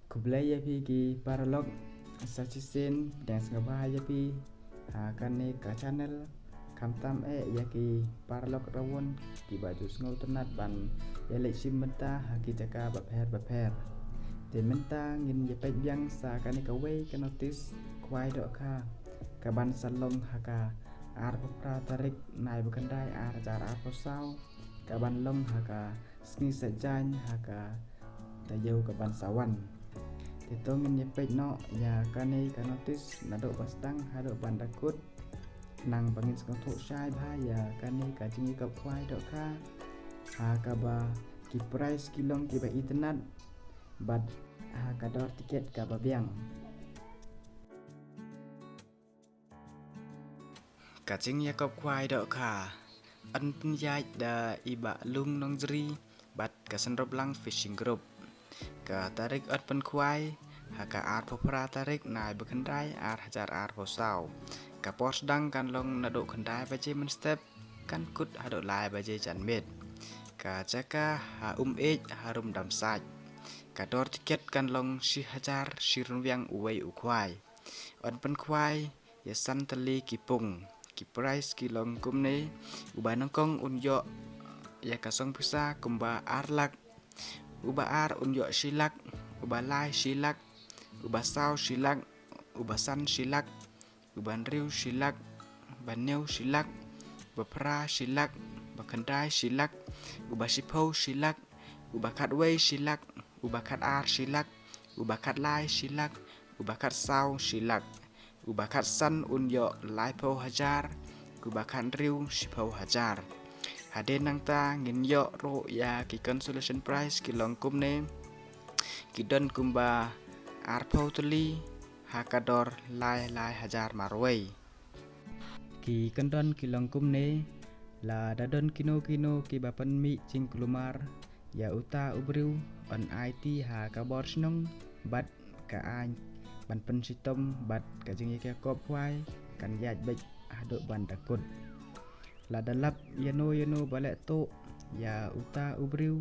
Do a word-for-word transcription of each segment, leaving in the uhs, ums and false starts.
Khublei ïa phi ki paralok, sa shisien pdiang sngewbha ïa phi ha kane ka channel, khamtam eh ïa ki paralok rawon kiba ju sngewtynnat ban ïaleit shim bynta ha ki jaka bapher bapher. Te mynta ngin ïa peit biang sa kane kawei ka notis khwai dohkha kaban sa long ha ka arphew phra tarik nai ba khyndai ar hajar arphew saw, kaban long ha ka sngi Saitjaiñ ha ka taïew kaban sa wan. Te to ngin ïa peit noh ïa kane ka notis naduh ba sdang haduh ban da kut, khnang ba ngin sngewthuh shai bha ïa kane ka jingïakop khwai dohkha ha kaba ki prize ki long kiba itynnat bad ha ka dor tiket kaba biang. Ka jingïakop khwai dohkha yn pynïaid da i Bah Lung Nongjri bad ka Synroplang Fishing Group. Ka tarik yn pynkhwai ha ka arphew phra tarik nai ba khyndai ar hajar arphew saw. Ka por sdang kan long naduh khyndai baje mynstep, kan kut haduh lai baje janmiet. Ka jaka ha Umieid harum Damsait. Ka dor tiket kan long shi hajar shi ryngwiang uwei u khwai. Yn pynkhwai ïa san tylli ki pung. Ki prize ki long kumne: uba nyngkong un ïoh ïa ka song pisa kumba ar lak, uba ar un ïoh shi lak, uba lai shi lak, uba saw shi lak, uba san shi lak, uba hynriew shi lak, uba hynñiew shi lak, uba phra shi lak, uba khyndai shi lak, uba shiphew shi lak, uba khatwei shi lak, uba khatar shi lak, uba khatlai shi lak, uba khatsaw shi lak, uba khatsan un ïoh laiphew hajar, uba khathynriew shiphew hajar. Hadien nangta ngin ïoh ruh ïa ki consolation prize ki long kumne: ki don kumba arphew tylli ha ka dor lai lai hajar marwei. Ki kyndon ki long kumne: lada don kino kino kiba pynmih jingkulmar ïa uta u briew, yn aiti ha ka bor shnong bad ka aiñ ban pynshitom bad ka jingïakop khwai kan ïaid beit haduh ban da kut. Lada lap ïano ïano ba leh tuh ïa uta u briew,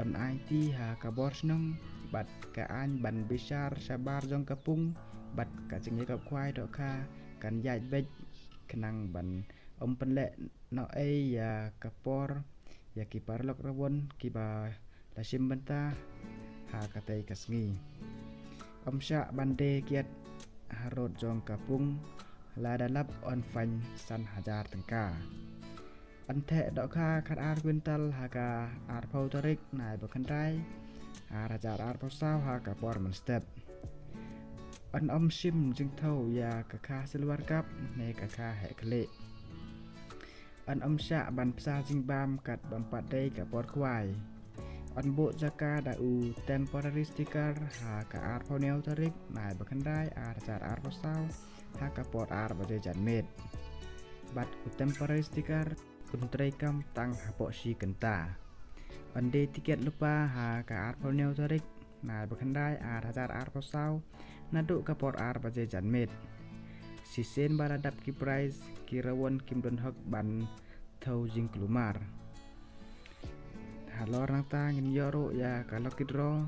yn aiti ha ka bor shnong bad ka aiñ ban bishar shabar jong ka pung bad ka jingïakop khwai dohkha kan ïaid beit, khnang ban ym pynleh noh ei ïa ka por ïa ki paralok rawon kiba la shim bynta ha katei ka sngi. Ym shah ban die kiad harud jong ka pung, lada lap yn fine san hajar tyngka. Yn theh dohkha khatar kwintal ha ka arphew tarik nai ba khyndai ar hajar arphew saw ha ka por mynstep. Yn ym shim jingthew ïa ka kha silver carp ne ka kha heh khlieh. Yn ym shah ban pynsa jingbam kat bym pat dei ka por khwai. Yn buh jaka da u temporary sticker ha ka arphew hynñiew tarik nai ba khyndai ar hajar arphew saw ha ka por ar baje janmiet. Bad u temporary sticker un treikam tang hapoh shi kynta. Yn die tiket lypa ha ka arphew hynñiew tarik nai ba khyndai ar hajar arphew saw naduh ka por ar baje janmiet. Shisien ba la dap ki prize, ki rawon kim don hok ban thew jingkulmar. Halor nangta ngin ïoh ruh ïa ka lucky draw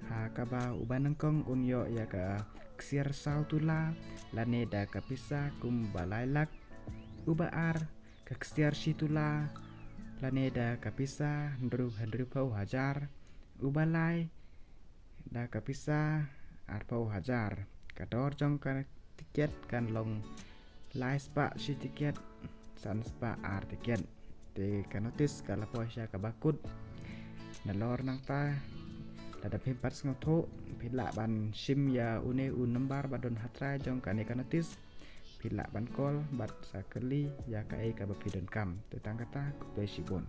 ha kaba uba nyngkong un ïoh ïa ka ksiar saw tula lane da ka pisa kumba lai lak, uba ar ka ksiar shi tula lane da ka pisa hynriew, hynriewphew hajar, uba lai da ka pisa arphew hajar. Ka dor jong ka tiket kan long lai spah shi tiket, san spah ar tiket. Te ka notis ka la poi sha kaba kut. Nalor nangta, lada phim pat sngewthuh, phi lah ban shim ïa une u number ba don ha trai jong kane ka notis. Phi lah ban call bad sa kylli ïa kaei kaba phi donkam. Te tang kata, khublei shibun.